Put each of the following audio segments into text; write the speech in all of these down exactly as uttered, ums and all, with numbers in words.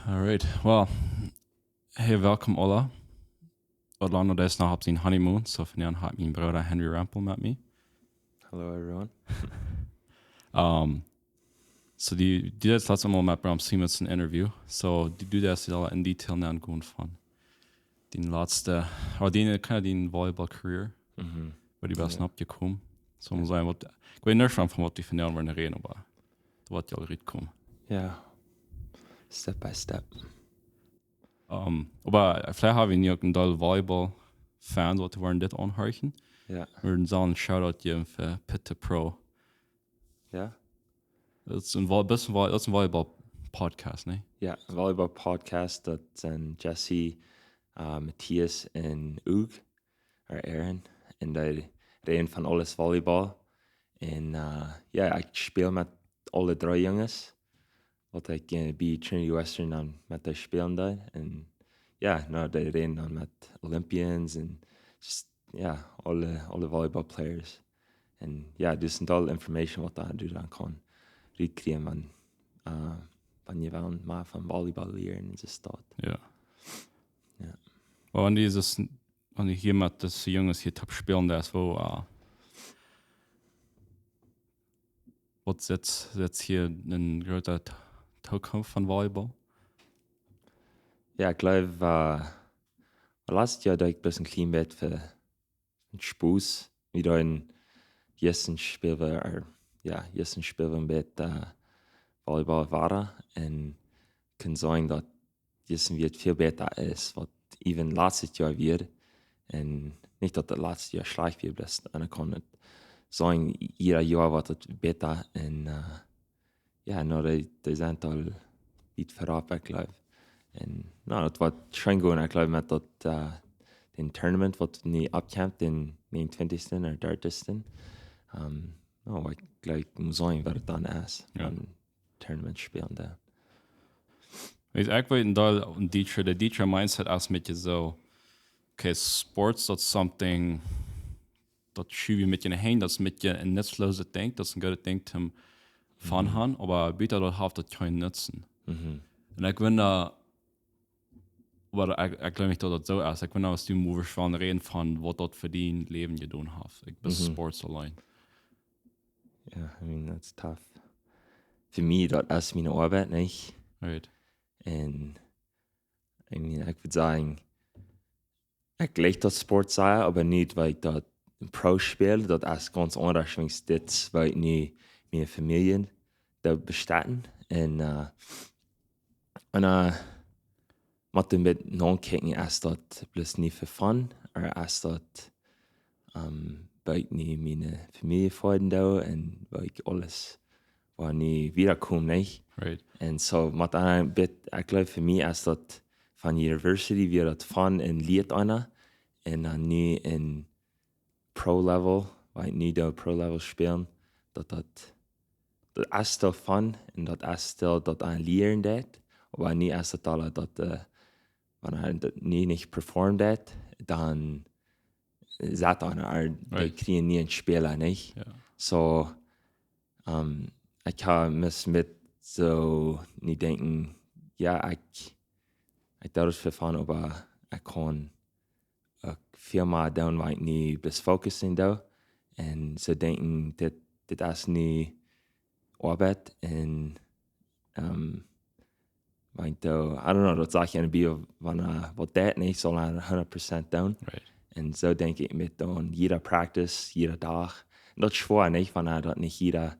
Alright, well, hey, welkom aula. Orlando, dee es noch opp sien Honeymoon, so vondoag hab ekj mienen Brooda Henry Rempel met mie. Hello, everyone. Um, so du, du deedst latst mol met Bram Siemens een Interview. So du, du deedst aul en Detail nenn gonen von dien latste, ooda dien, kind of dien volleyball career, Mhm. woo du best Ja. oppjekomen. So mott sennen, waut, ekj weet nich von, von waut du vondoag woascht räden, oba daut woat je aul rutkomen. Ja. Step by step. Um, oba veleicht hab wie nu uk een Deel Volleyball-Fans, waut woaren dit aunhorchen. Ja. Wie wudden soo een Shoutout jäwen fa Pit to Pro. Ja. Daut es een, Vol- best een, Vol- daut es een Volleyball-Podcast, nä? Ja, een Volleyball-Podcast, daut sent Jesse, äh, Matthias un Ug, ooda Aaron. Un dee räden von aules Volleyball. Un, äh, ja, ekj speel met aule dree Junges, waut ekj, äh, bie Trinity Western dan met dee spälen deed. Un ja, nu, dee räden dan met Olympians un just, ja, aule, aule Volleyball-Players. Un ja, daut es een Deel Information, waut du dan kaust rutkjrieen, wan, äh, wan du wellst mea von Volleyball lieren un soo waut. Ja. Ja. Oba wan du, wan du hia met dise Junges hia toop spälen deist, woo, äh, waut sitt, sitt hia eene groote T-, Zukunft von Volleyball? Ja, ekj jleew, äh, latst Joa deed ekj bloos een kjlien bät fa, fa Spos. Wie deeden jistren spälen wie, ooda, ja, jistren spälen wie een bät, äh, Volleyball wada. Un kaun seenen, daut jistren wia väl bäta aus waut even latst Joa wia. Un nich, daut daut latst Joa schlajcht wia, bloos, un dan kaun et seenen, jieda Joa woat et bäta. Un, äh, ja, nu, dee, dee sent aul wiet verropp, ekj jleew. Un, nu, daut woat scheen gonen, ekj jleew, met daut, äh, dän Tournament, waut nu oppkjemt, dän näajenuntwintichsten ooda dartichsten. Ähm, nu, ekj jleew, mott seenen, waut et dan es. Ja. Een Tournament spälen dan. Weetst, ekj weet een Deel, een Dieter, de Dieter Mindset es een bät soo, okay, sports, daut is something, daut schuw wie met je heen, daut es een bät een nutzlooset Dinkj, daut es een goodet Dinkj toom von Mhm. haben, oba bäta daut haft daut kjeenen Nutzen. Mhm. Un ekj wunda, oba ekj, ekj jleew nich, daut daut soo es. Ekj wunda, aus du mol wurscht von räden von waut daut fa dien Läwen jedonen haft. Ekj, bie Mhm. Sports auleen. Ja, I mean, that's tough. Fa mie, daut es miene Oabeit, nich? Right. Un, I mean, ekj wudd sajen, ekj leew daut Sport sea, oba nich, wiels ekj daut een Pro späl, daut es gaunz aundasch, wiels dit es, wiels ekj nu miene Famielje doa bestaten. Un, äh, un, äh, mott een bät nokjikjen, es daut bloos nu fa fun, ooda es daut, ähm, wiels ekj nu miene Famielje feeden doo un wiels ekj aules, wua nu wieda kom, nich? Right. Un soo, mott een bät, ekj jleew, fa mie es daut von university wia daut fun un lieet eena. Un dan nu en pro level, wiels ekj nu doa pro level spälen, daut, daut, daut es still fun un daut es still daut eena lieren deit. Oba nu es daut aul daut, äh, wan eena daut nu nich performen deit, dan, äh, sat eena, äh, dee Right. kjrieen nu een Späla, nich? Ja. Soo, ähm, ekj hab mie met soo nu denkjen, jo, ekj, ekj doo daut fa fun, oba ekj kaun uk väl mea doonen, waut ekj nu bloos focussen doo. Un soo denkjen, dit, dit es nu Oabeit un, ähm, wiels, äh, I don't know, daut saj ekj en de Bibel, wan, äh, waut deit nich, saul eena hundat Prozent doonen. Right. Un soo denkj ekj mie dan, jieda practice, jieda Dach. Un daut es schwoa, nich, wan, äh, daut nich jieda,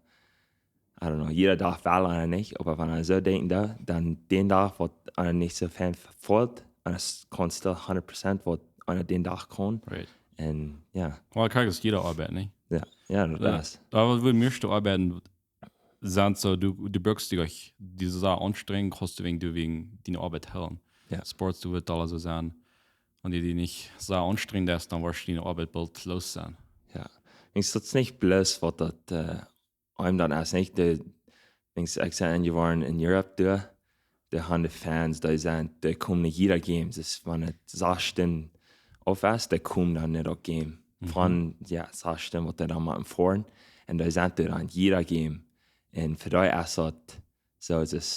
I don't know, jieda Dach well eena nich, oba wan eena soo denkjt, dan, dan dän Dach waut eena nich soo fein felt, un et kaun still hundat Prozent waut eena dän Dach kaun. Right. Un jo. Well, krakjt aus jieda Oabeit, nä? Jo, jo, daut Jo. es. Oba waut mie mieescht Oabeit sent soo, du, du bruckst die, die soo aunstrenjen, kaust du wäajen, du wäajen diene Oabeit hoolen. Jo. Sports, du woascht aules soo sennen. Wan du die nich soo aunstrenjen deist, dan woascht du diene Oabeit boolt loos sennen. Jo. Denkjst, daut es nich bloos waut daut, äh, eenem dan es, nich? De, denkjst, ekj sie enjeworden en Europe, du, dee haben de Fans, dee sent, dee komen no jieda Game. Dus wan et sas Stunden auf es, dee komen dan no daut Game. Mhm. Von, jo, sas Stunden waut dee dan motten foaren. Un dee sent doa aun jieda Game. Un fa dee es daut soo, et es,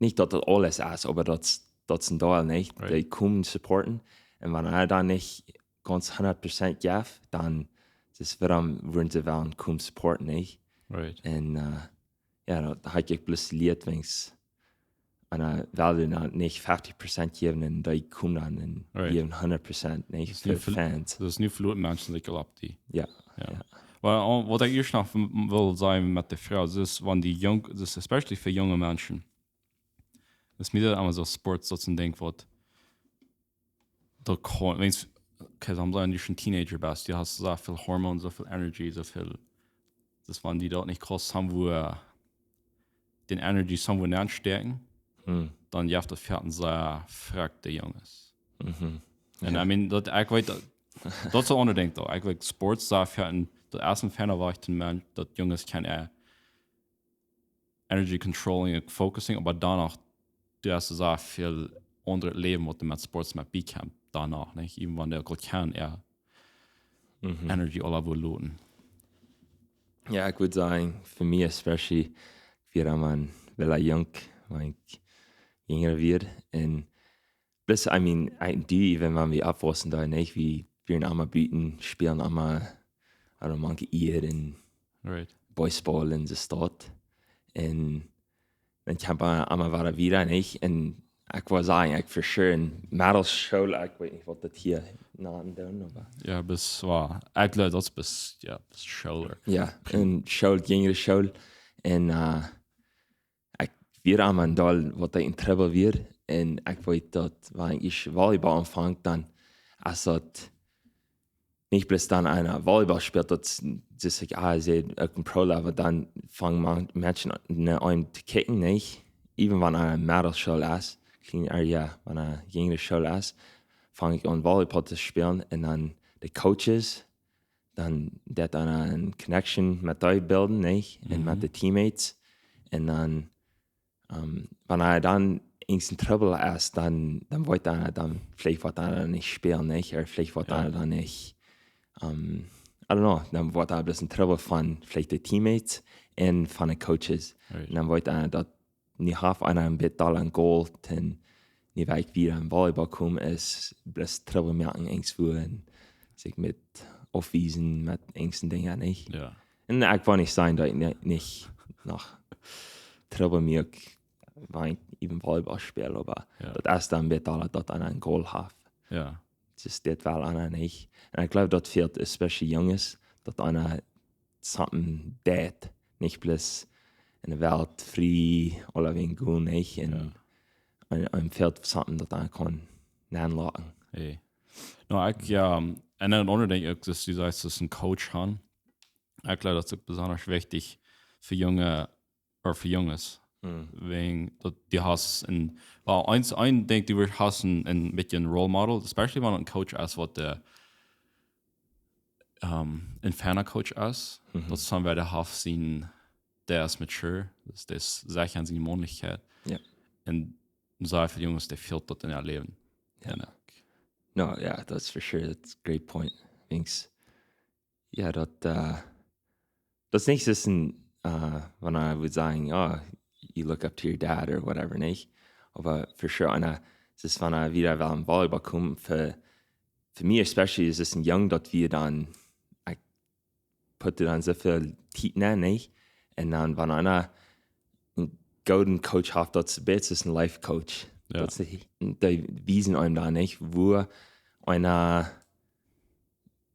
nich daut daut aules es, oba daut, daut es een Deel, nich? Right. Dee komen supporten. Un wan eena dan nich gaunz hundat Prozent jeft, dan es wuarom wudden see wellen komen supporten, nich? Right. Un, äh, jo, daut haud ekj bloos jelieet, wiels eena well dan nich fefty Prozent jäwen un dee komen dan un Right. jäwen hundat Prozent, nich? Daut es nu Fa-, Fans. Daut es nu veloaren Menschen sikj opp die. Jo, Jo. jo. Oba, äh, waut ekj ieescht noch w-, wull sajen met de Froag, es, wan dee junk, daut es especially fa junge Menschen. Daut es mie daut emma soo Sports, daut es een Dinkj waut, daut kaun, wan, okay, dan sent dee schon Teenager best, dee haben soo väl Hormonen, soo väl Energy, soo väl, daut wan dee daut nich kjennen, somewhere, äh, dän Energy somewhere nenstäakjen, Hm. dan jeft daut fa een sea frakte Junges. Mhm. Un Jo. I mean, daut, ekj weet, daut, daut es een aundret Dinkj, though. Ekj weet, Sports, daut fa een, daut es een feiner Wajch, daut Junges kjennen, äh, Energy controlling un focusing, oba dan noch, du hast soo väl aundret Läwen, waut du met Sports met bie kjemst, dan noch, nich? Even wan dee uk aul kjennen, jo, Mhm. Energy aula woo loten. Jo, ekj wudd sajen, fa mie especially, ekj wia dan mau een bät junk, wan ekj jinja wia. Un bloos, I mean, I do, even wan wie oppwussen doa, nich? Wie wieren emma buten, spälen emma, I don't know, mank Iea un Right. Baseball un soo waut. Un dan kjeem eena emma wada wieda, nich? Un ekj wull sajen, ekj for sure en Middelschool, ekj weet nich waut daut hia nanen doonen, oba Jo, best, wow. Ekj jleew daut best, jo, best Schüler. Jo, en School, jinjre School. Un, äh, ekj wia emma een Deel waut ekj en Trouble wia. Un ekj weet daut, wan ekj Volleyball aunfunk, dan es daut nich bloos dan eena Volleyball spält, daut es, daut ekj, ah, see, uk en Pro-Level, dan fangen man, Menschen aun, ne, aun to kicken, nich? Even wan eena en Middelschool es, kjlien, äh, jo, wan eena jinjre School es, fang ekj aun Volleyball to spälen un dan de Coaches, dan daut eena een Connection met dee bilden, nich? Un met Mhm. de Teammates. Un dan, ähm, wan eena dan irjent en Trouble es, dan, dan woat eena dan veleicht waut eena nich spälen, nich? Ooda veleicht waut Jo. eena dan nich, ähm, I don't know, dan woat eena bloos en Trouble von veleicht de Teammates un von de Coaches. Right. Un dan woat eena daut nich, haft eena een bät aul een Goal, un nich wieda en Volleyball komen, es bloos Trouble moaken irjentwua un sikj met aufwiesen met irjent Dinja, nich? Jo. Un ekj wull nich sajen daut ekj ni-, nich noch Trouble moak, wan ekj even Volleyball späl, oba Jo. daut es dan een bät aul daut eena een Goal haft. Jo. Daut es dit woll eena nich. Un ekj jleew daut fält, especially Junges, daut eena something deit, nich bloos en de Welt frie, aulawäajen gonen, nich? Un Jo. eena, eena fält something daut eena kaun nenlocken. Hey. No, ekj, jo, un dan een aundret Dinkj uk, daut du sajchst, daut een Coach han. Ekj jleew, daut es uk besonda wichtich fa Junge, ooda fa Junges. Hm. Wäajen daut du hast een, well, eent, eent Dinkj, du woascht hast een, een bät een Role Model, especially wan een Coach es waut de, ähm, een feiner Coach es. Mhm. Daut es dan, wäa dee haft sien, dee es mature, daut es, dee es secha en siene Männlichkjeit. Jo. Un sea väl Junges, dee fält daut en äa Läwen. Jo. Un ekj No, jo, daut es for sure, that's a great point. Thanks. Jo, daut, äh, daut es nich soo een, äh, wan eena wudd sajen, jo, you look up to your dad or whatever, nich? Oba for sure, eena, daut es, wan eena wieda well en Volleyball komen, fa, fa mie especially es daut een Jung daut wie dan, ekj put dan soo väl Tiet nenn, nich? Un dan, wan eena een gooden Coach haft, daut es een bät soo een Life Coach. Jo. Daut es, dee wiesen eenem dan, nich, woo eena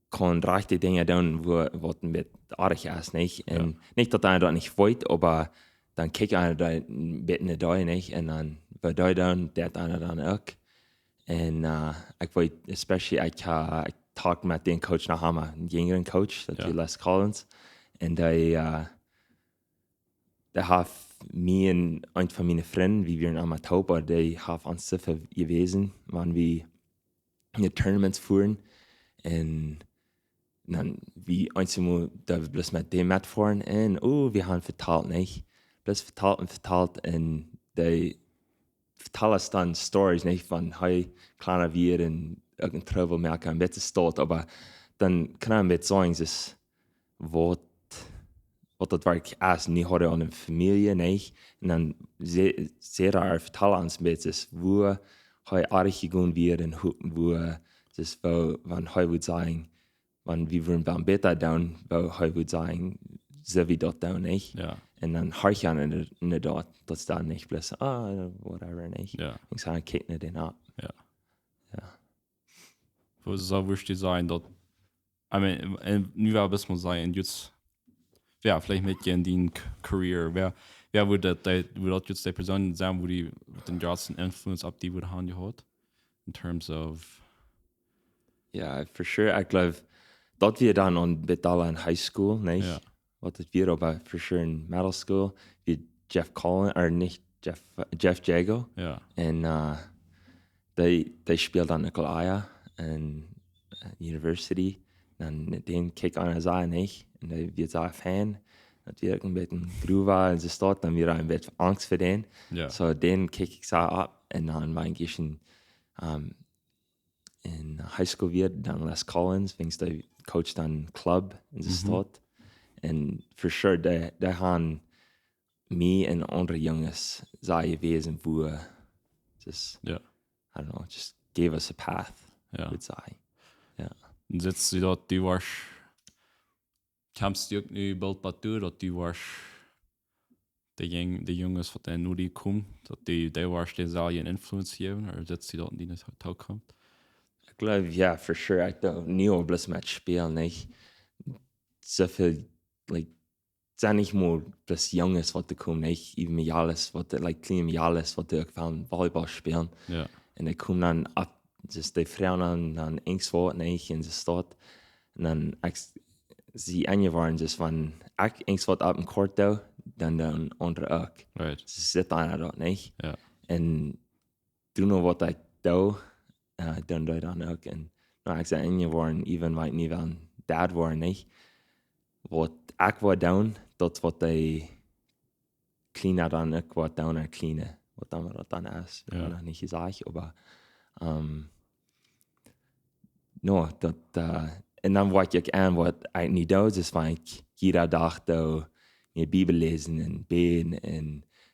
kaun rajchte Dinja doonen, woo, waut een bät oajch es, nich? Un Jo. nich daut eena daut nich weet, oba dan kjikjt eena doa een bät no doa, nich? Un dan, waut dee doonen, deit eena dan uk. Un, äh, ekj weet, especially, ekj, äh, ekj talk met dän Coach noch emma, een jinjren Coach, daut Jo. es Les Collins. Un dee, äh, dee haft mie un eent von miene Frind, wie wieren emma toop, oba dee haft ons soo väl jewäsen, wan wie en de Tournaments fuaren. Un dan wie eensjemol, daut wie bloos met däm metfoaren un, oh, wie haben vetalt, nich? Bloos vetalt un vetalt un dee vetalt ons dan Stories, nich? Von hee kjlien wia un uk en Trouble moaken, een bät stolt, oba dan kaun eena een bät sajen, es waut waut daut werkjlich es. Nu haud hee eene Famielje, nich? Un dan säd hee, vetald ons een bät, woo hee oajch jegonen wia un woo, woo, daut woo, wan hee wudd sajen, wan wie wudden wellen bäta doonen, woo hee wudd sajen, soo wie daut doonen, nich? Ja. Un dan horcht hee aun en de, en de daut, daut es dan nich bloos, ah, whatever, nich? Ja. Ekj saj, kjikj no dän aun. Ja. Ja. Woo soo wurscht du sajen daut, I mean, en, nu wea best mol sajen, en Jutz, ja, veleicht met je en dien c-, career, wea, wea wudd daut, dee, wudd daut Jutz dee Persoon sennen, woo dee, waut dän jratsten influence opp die wudd haben jehaut? In terms of Ja, for sure. Ekj jleew, daut wia dan aun bät aul en high school, nich? Ja. Waut daut wia, oba for sure en middle school, wia Jeff Collins, or nich Jeff, Jeff Jago. Ja. Un, äh, dee, dee späld dan Nikolai en, äh, university. Dan dän kjikj ekj aun, saj, nich? Un dee wia soo Fan. Daut wia een bät Groover un soo waut. Dan wia een bät Angst fa dän. Ja. Soo, dän kjikj ekj soo opp. Un dan meen ekj, ähm, en high school wia, dan Les Collins, wiels dee coacht dan club un soo waut. Un for sure, dee, dee haben mie un aundre Junges soo jewäsen, woo, just, Ja. I don't know, just gave us a path, Ja. I would say. Ja. Un sitst du daut, du woascht, kjemst du uk nu boolt bat du, daut du woascht de Jung-, de Junges waut dan no die komen, daut du, du woascht dee selwje influence jäwen, ooda sitst du daut en diene Tookunft? Ekj jleew, ja, for sure, ekj doo nu aul bloos met spälen, nich? Soo väl, like, sent nich mea bloos Junges waut doa komen, nich? Äwen Mejales waut, like, kjliene Mejales waut uk von Volleyball spälen. Ja. Un dee komen dan opp, just dee Froagen dan, dan irjentwaut, nich? Un soo waut. Un dan, ekj s-, see enjeworden, just wan ekj irjentwaut opp een Court doo, dan doonen aundre uk. Right. See seenen daut, nich? Ja. Un doonen waut ekj doo, äh, doonen dee dan uk. Un nu, ekj sie enjeworden, äwen wan ekj nu wea Dad woa, nich? Waut ekj woa doonen, daut waut dee Kjliene dan uk woat doonen, ooda Kjliene, waut dan, waut daut dan es, Ja. noch nich jesajcht, oba, ähm, no, daut, äh, un dan woa ekj uk aun waut ekj nu doo, dus wan ekj jieda Dach doo mie Bibel läsen un bäden un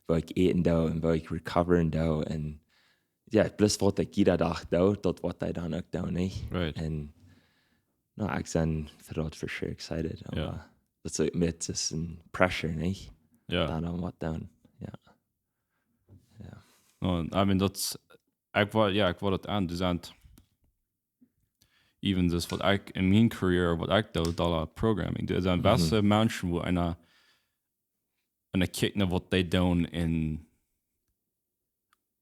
woo ekj äten doo un woo ekj recoveren doo un, ja, bloos waut ekj jieda Dach doo, daut woat dee dan uk doonen, nich? Right. Un, no, ekj sie fa daut for sure excited, Ja. oba daut es uk met, daut es een pressure, nich? Ja. Dan om waut doonen, ja. Ja. No, I mean, daut, ekj woa, ja, ekj woa daut aun, dee sent, äwen daut waut ekj en mien career, waut ekj doo, dolla programming. Doa sent beste Menschen, woo eena, eena kjikjt no waut dee doonen en,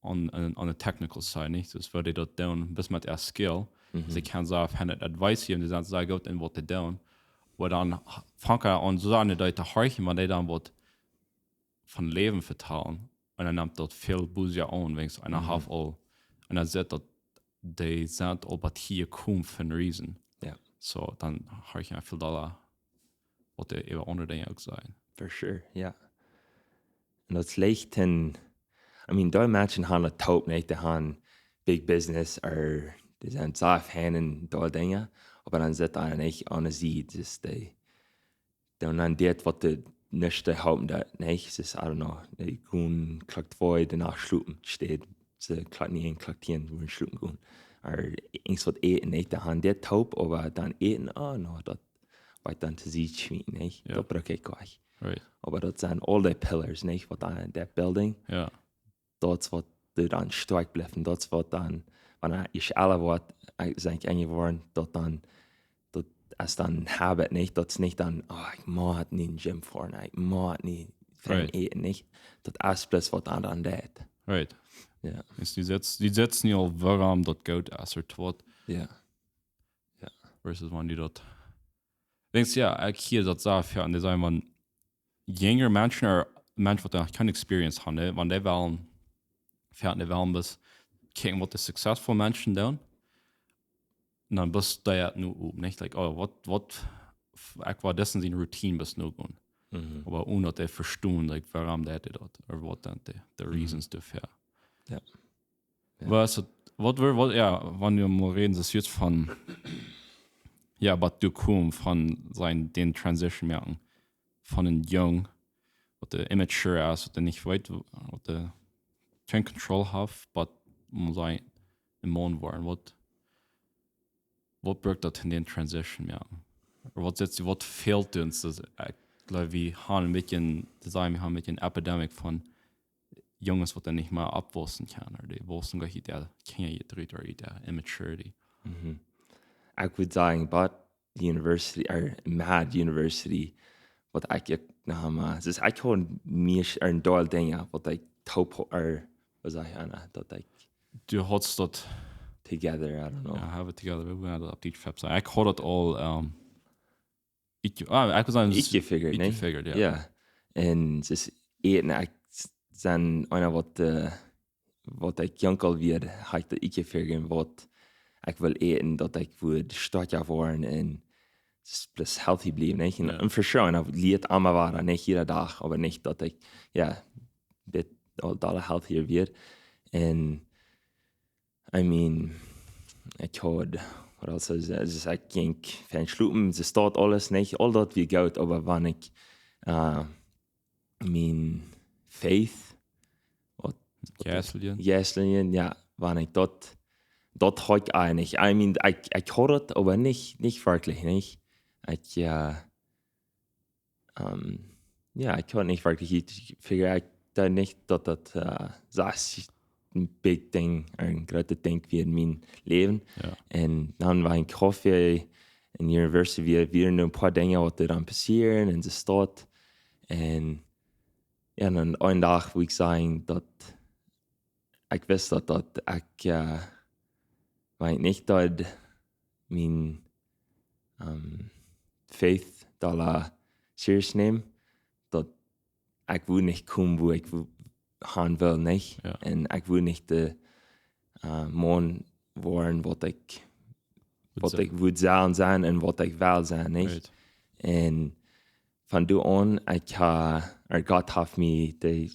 on, on, on the technical side, nich? Dus woo dee daut doonen, bloos met äa skill. Dus ekj kaun soo von daut advice jäwen, dee sent sea goot en waut dee doonen. Oba dan fang ekj aun, soo sent dee to horchen, wan dee dan waut von Läwen vetalen. Un dan nemt daut väl bosja aun, wiels eena haft aul, un dan sitt daut, dee sent aul bat hia jekomen for a reason. Ja. So, dan horch ekj väl dolla waut dee äwa aundre Dinja uk sajen. For sure, ja. Un daut es leicht en, I mean, dee Menschen haben daut toop, nich? Dee haben big business, ooda dee sent sea fein en dee Dinja, oba dan sitt eena nich aun de Sied, dus dee, dan, dan dit waut dee nich dee haben daut, nich? Daut es, I don't know, dee gonen Klock twee de Nacht schlopen, steit, see Klock näajen, Klock tieen, woo see schlopen gonen. Ooda irjentwaut äten, nich? Dee haben dit toop, oba dan äten, oh no, daut woat dan to Sied jeschmäten, nich? Ja. Daut bruck ekj uk. Right. Oba daut sent aul dee pillars, nich? Waut aun daut building, Ja. daut es waut dee dan stoakj blift. Un daut es waut dan, wan ekj ella woa, ekj sie enjeworden, daut dan, daut es dan habit, nich? Daut es nich dan, oh, ekj mott nu en de gym foaren, ekj mott nu fein Right. äten, nich? Daut es bloos waut eena dan deit. Right. Ja. Is dee sitt, dee sitt nu aul, wuarom daut goot es, ooda waut. Ja. Versus wan dee daut. Denkjst, ja, ekj hia daut soo väl, un dee sajen, wan jinjre Menschen, ooda Menschen waut noch kjeene experience haben, nä, wan dee wellen, väl, dee wellen bloos kjikjen waut de successful Menschen doonen, dan bloos dee nu opp, nich? Like, oh, waut, waut, ekj woa disen siene Routine bloos nogonen. Mhm. Oba onen daut dee vestonen, like, wuarom deit hee daut, ooda waut dan de, de reasons doafäa. Ja. Ja. Waut es daut, waut woat, waut, ja, wan wie mol räden, daut es von, ja, waut du kommst von siene, dän Transition moaken. von een Jung, waut immature es, waut nich weet, waut de, kjeen control haft, but mott een Maun woaren. Waut, waut brukt daut en dän transition, jo? Ooda waut sitst du, waut fält ons? Daut, ekj jleew, wie haben een bät, to sajen, wie haben een bät een epidemic von Junges, waut dan nich mea oppwaussen kjennen, ooda dee waussen goanich ut de Kjinja, ut de immaturity. Ekj wudd sajen, but university, or mad university, waut ekj uk noch mau, dus ekj haud mea, een Deel Dinja, waut ekj toop, or, waut saj ekj, Anna, daut ekj Du hast daut together, I don't know. Ja, have it together. We had it op Teach Fab. Ekj haud daut aul, um, ekj, ah, ekj wudd sajen, Ekj figured, ne? Ekj figured, jo. Jo. Un dus, ekj, ekj sie eena waut, eh, waut ekj junk aul wia, haud ekj daut ekj figured, waut ekj wull äten, daut ekj wudd stoakja woaren un dus plus healthy bliewen, ne? Un, Jo. Un for sure, un ekj lieed emma wada, nich jieda Dach, oba nich daut ekj, jo, bit aul dolla healthier wia. Un I mean, ekj haud, waut else, es, es, ekj jinkj fein schlopen, see staut aules nich, aul daut wia goot, oba wan ekj, eh, mien faith, waut, Jeisteljen. Jeisteljen, jo, wan ekj daut, daut haud ekj eejentlich. I mean, ekj, ekj haud daut, oba nich, nich werkjlich, nich? Ekj, eh, ehm, jo, ekj haud nich werkjlich, ekj figured, ekj docht nich daut daut, eh, soo een big Ding, een grootet Ding wia en mien Läwen. Jo. Un dan wia ekj Koffie en university, wia, wia noch een poa Dinja waut doa dan passieren un see staut. Un jo, un dan een Dach, wua ekj saj daut ekj wist daut, daut ekj, eh, wan ekj nich daut mien, ehm, faith dolla serious neem, daut ekj wudd nich komen wua ekj wu-, han wull, nich? Jo. Un ekj wudd nich de, eh, Maun woaren waut ekj, waut Soo. Ekj wudd sellen sennen un waut ekj well sennen, nich? Right. Un von doa aun, ekj ha, or Gott haft mie de,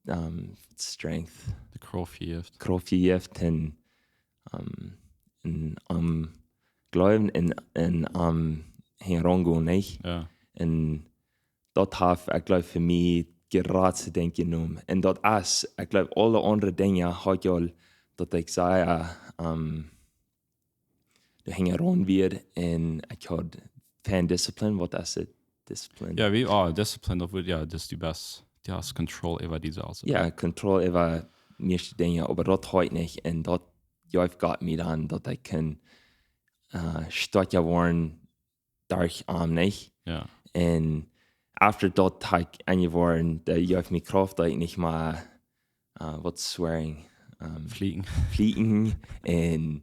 ehm, strength, De Krauft jejäft. Krauft jejäft un, ehm, un, ehm, jleewen un, un, ehm, hinjaraun gonen, nich? Jo. Un daut haft, ekj jleew, fa mie daut jratste Dinkj jenomen. Un daut es, ekj jleew, aule aundre Dinja haud ekj aul, daut ekj saj, eh, ehm, doa hinjaraun wia un ekj haud fein discipline, waut es daut? Discipline. Jo, wie, ah, discipline, daut wudd, jo, daut du best, du hast control äwa die selfst. Jo, control äwa mieeschte Dinja, oba daut haud ekj nich. Un daut jeef Gott mie dan, daut ekj kunn, eh, stoakja woaren derch am, nich? Jo. Un after daut haud ekj enjewoaren, daut jeef mie Krauft, daut ekj nich mea, eh, waut swearing, ehm, Flieken. Flieken un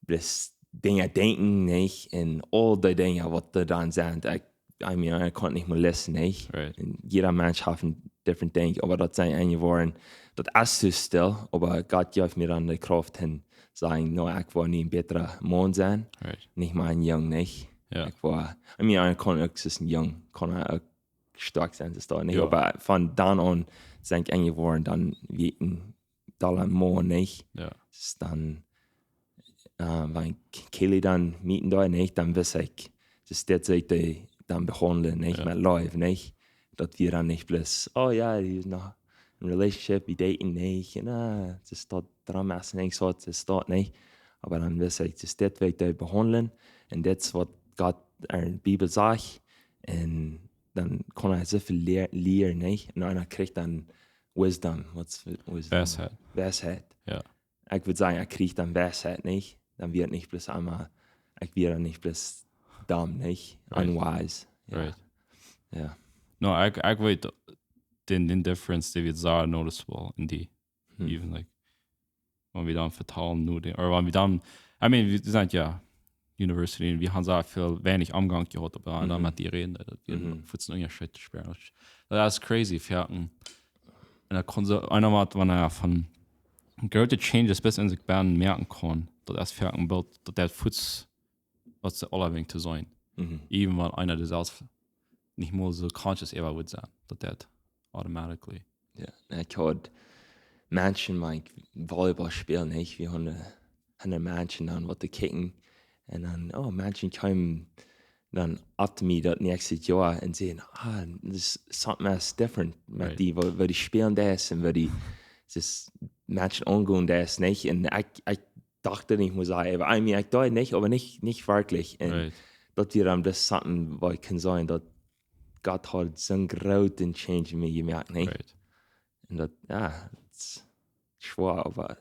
bloos Dinja denkjen, nich? Un aul dee Dinja waut doa dan sent. Ekj, I mean, ekj kunn nich mea listen, nich? Right. Un jieda Mensch haft een different Dinkj, oba daut sent enjewoaren, daut es too stell, oba Gott jeef mie dan de Krauft to sajen, no, ekj well nu een bätra Maun sennen, Right. nich mea een Jung, nich? Jo. Ekj well, I mean, ekj kunn uk aus een Jung, kunn ekj uk stoakj sennen, daut es daut nich. Jo. Oba von dan aun sie ekj enjewoaren, dan wia ekj een dolla Maun, nich? Jo. Dus dan, eh, wan ekj Kelly dan meeten deed, nich, dan wist ekj, dus dit see ekj dan behaundlen, nich, Jo. Met Leew, nich. Daut wia dan nich bloos, oh jo, hee es noch een relationship, wie daten, nich, un, eh, daut es daut Drama, es nich soo, daut es daut, nich. Oba dan wist ekj, dus dit well ekj behaundlen, un dit es waut Gott en de Bibel sajcht, un dan kunn ekj soo väl lia-, lieren, nich? Un dan kjrieech ekj dan wisdom, waut es wisdom? Weisheit. Weisheit. Jo. Ekj wudd sajen, ekj kjrieech dan Weisheit, nich? Dan wia ekj nich bloos emol, ekj wia dan nich bloos domm, nich? Right. Unwise. Jo. Right. Jo. No, ekj, ekj weet, dee, dee difference, dee wia sea noticeable en die. Hm. Even, like, wan wie dan vetalen, nu, dee, ooda wan wie dan, I mean, wie sent jo university, un wie haben sea väl weinich Omgank jehaut, oba dan Mhm. met die räden, daut wia Mhm. fuaz een Unjascheet to spieren. Daut es crazy, foaken. Un daut kaun soo, eena waut, wan hee von groote Changes best en sikj bennen moakjen kaun, daut es foaken een Bilt, daut daut fuaz waut see aula wenjen to sennen. Mhm. Even wan eena daut selfst nich mol soo conscious äwa wudd sennen, daut daut automatically. Jo, un ekj haud Menschen, wan ekj Volleyball späld, nich? Wie haben, haben Menschen dan waut to kjikjen. Un dan, oh, Menschen kjeemen dan opp mie daut näakjste Joa un sajen, ah, there's something else different met die, woo, woo dee spälen deist un woo dee, es Menschen aungonen deist, nich? Un ekj, ekj docht daut nich, mott ekj sajen, oba I mean, ekj docht nich, oba nich, nich werkjlich. Un daut wia dan bloos something, woo ekj kunn sajen, daut Gott haud soon grooten Change en mie jemoakt, nich? Un daut, jo, daut es schwoa, oba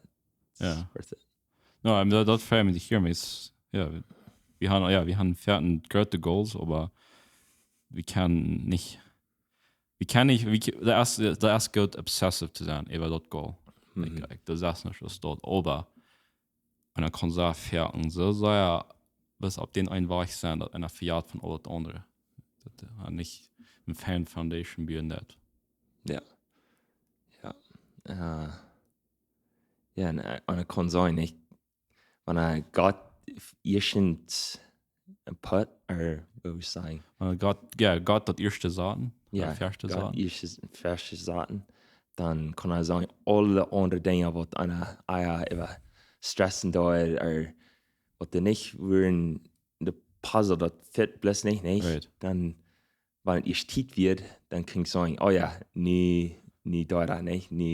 it's worth it. No, I mean, daut, daut freit mie to hieren, es, jo, wie, wie haben, jo, wie haben veatien groote Goals, oba wie kjennen nich, wie kjennen nich, wie, daut es, daut es goot obsessive to sennen äwa daut Goal. Like, daut es nich soo daut, oba un dan kaun see foaken soo sea bloos opp dän eenen Wajch sennen, daut eena vejät von aul daut aundre. Daut eena nich eene feine Foundation buen deit. Jo. Jo. Jo, un, un daut kaun sennen, nich? Wan eena Gott ieescht put, ooda woo saul ekj sajen? Wan Gott, jo, Gott daut ieeschte saten, jo, Gott ieescht, ieescht saten, dan kaun eena sajen, aule aundre Dinja, waut eena, ah jo, äwa stressen deed, ooda waut doa nich wieren, de puzzle, daut fit bloos nich, nich? Dan, wan et ieescht Tiet wort, dan kunn ekj sajen, oh jo, nu, nu doa, nich? Nu,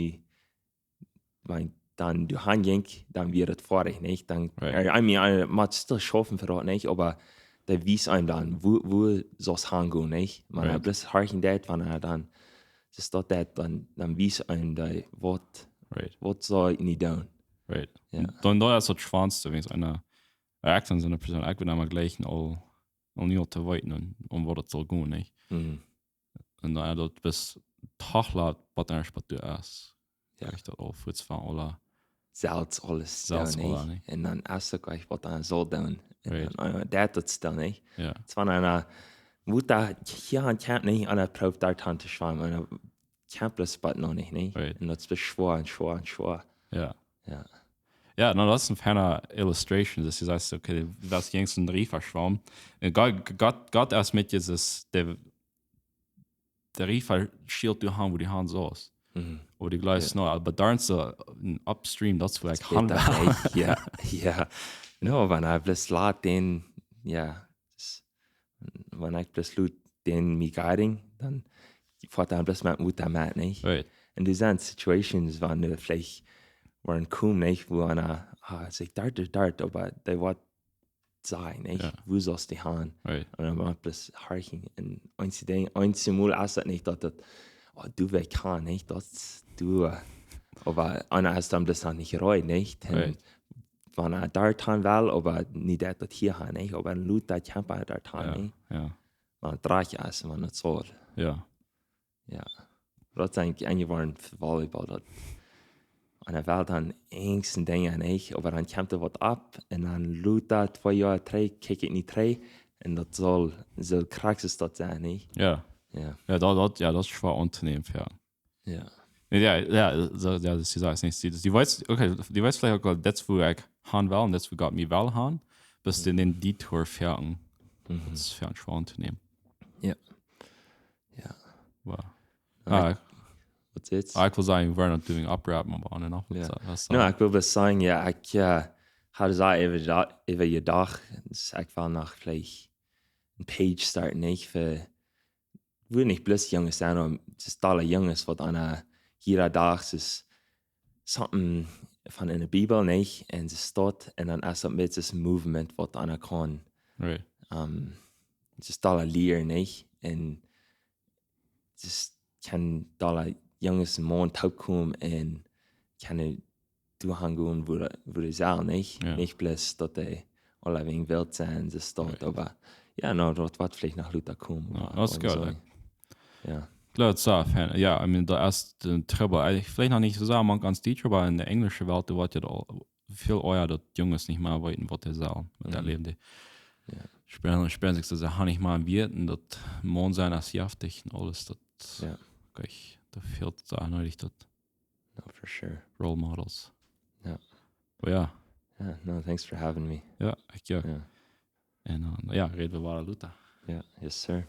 wan dan doa han jinkj, dan wia et foadich, nich? Dan, I mean, eena mott stell schaufen fa daut, nich? Oba daut wiest eenem dan, woo, woo saul et gonen, nich? Wan eena bloos horchen deit, wan eena dan, es daut daut, dan, dan wiest eenem daut, waut, waut saul ekj nu doonen? Dan, daut es daut schwoaste, wan eena, ekj sie soone Persoon, ekj well emma jlikj aul, aul nu aul to weeten, un, un woo daut saul gonen, nich? Un dan daut bloos toolat, waut eena, waut doa es. Jo. Ekj daut aul fuaz von aula. Selfst aules doonen, nich? Un dan es uk jlikj, waut eena saul doonen. Un dan, ah, daut es dan, nich? Jo. Wan eena, woo daut, jo, eena kjemt nich aun, eena proowt doa aun to schwammen, un eena kjemt bloos bat noch nich, nich? Un daut es schwoa un schwoa un schwoa. Jo. Jo. Jo, no, daut es eene feine Illustration, daut du sajchst, okay, du west jinkj een Riefa schwammen. Un Gott, Gott, Gott es met Jesus, de, de Riefa schilt die han, woo du han saust. Oba du jlikjst, no, oba doa es een upstream, daut es woo ekj han well. Jo, jo. No, wan eena bloos lat dän, jo, wan ekj bloos lat dän mie guiden, dan foat eena bloos met, met, nich? Un doa sent situations, wan du veleicht woascht komen, nich? Woo eena, ah, sikj doa, doa, doa, oba dee woat sajen, nich? Woo saust du han? Un dan woat bloos horchen. Un eenje Dinja, eenjemol es daut nich daut, daut, oh, du, ekj kaun nich, daut du. Oba eena es dan bloos noch nich reed, nich? Un wan eena doa han well, oba nich daut, daut hia han, nich? Oba dan lat daut kjempen doa han, nich? Jo. Wan et rajcht es, wan et saul. Jo. Jo. Daut es eejentlich enjeworden fa Volleyball, daut eena well dan eenje Dinja, nich? Oba dan kjemt doa waut opp un dan lat daut twee Joa trigj, kjikj ekj nich trigj. Un daut saul, saul krakjt daut sennen, nich? Jo. Jo. Jo, daut, daut, jo, daut es schwoa auntonämen, jo. Jo. Jo, jo, soo, jo, daut es, daut es nich, daut, du weetst, okay, du weetst veleicht uk, daut es woo ekj han well un daut es woo Gott mie well han, bloos dän, dän Detour foaken. Daut es foaken schwoa auntonämen. Jo. Jo. Wow. Ah, waut es? Ah, ekj well sajen, we're not doing opera, oba aun un auf. Jo. Waut, waut No, ekj well bloos sajen, jo, ekj, eh, haud daut äwa, äwa jedocht, dus ekj well noch veleicht eene Page starten, nich? Fa, woo nich bloos Junges sent, oba just aule Junges, waut eena jieda Dach es something von enne Bibel, nich? Un see staut, un dan es daut met daut Movement, waut eena kaun, Right. ehm, just aule lieren, nich? Un just kaun aule Junges un Maun toopkomen un kjennen doahan gonen, woo, woo see sellen, nich? Jo. Nich bloos daut dee aule weinich wilt sennen, see staut, Right. oba jo, no, daut woat veleicht noch lota komen, Jo, oba daut es aulsoo, goot. jo. Kloa, soo, fan, jo, I mean, daut es de Trubbel. Eejentlich veleicht noch nich soo sea mank ons Teacher, oba enne enjlische Welt, doa woat jo aul väl ea daut Junges nich mea weeten, waut see sellen met äa Mhm. Läwen. Dee Jo. spälen, spälen sikj soo, see han nich mea een Wieet un daut Maun sennen es jeftich un aules, daut, Jo. kjikj, daut fält soo nödig, daut No, for sure. Role Models. Jo. Oba jo, Jo, no, thanks for having me. jo, ekj jo. Jo. Un dan, jo, räd wie wada lota. Jo, yes, sir.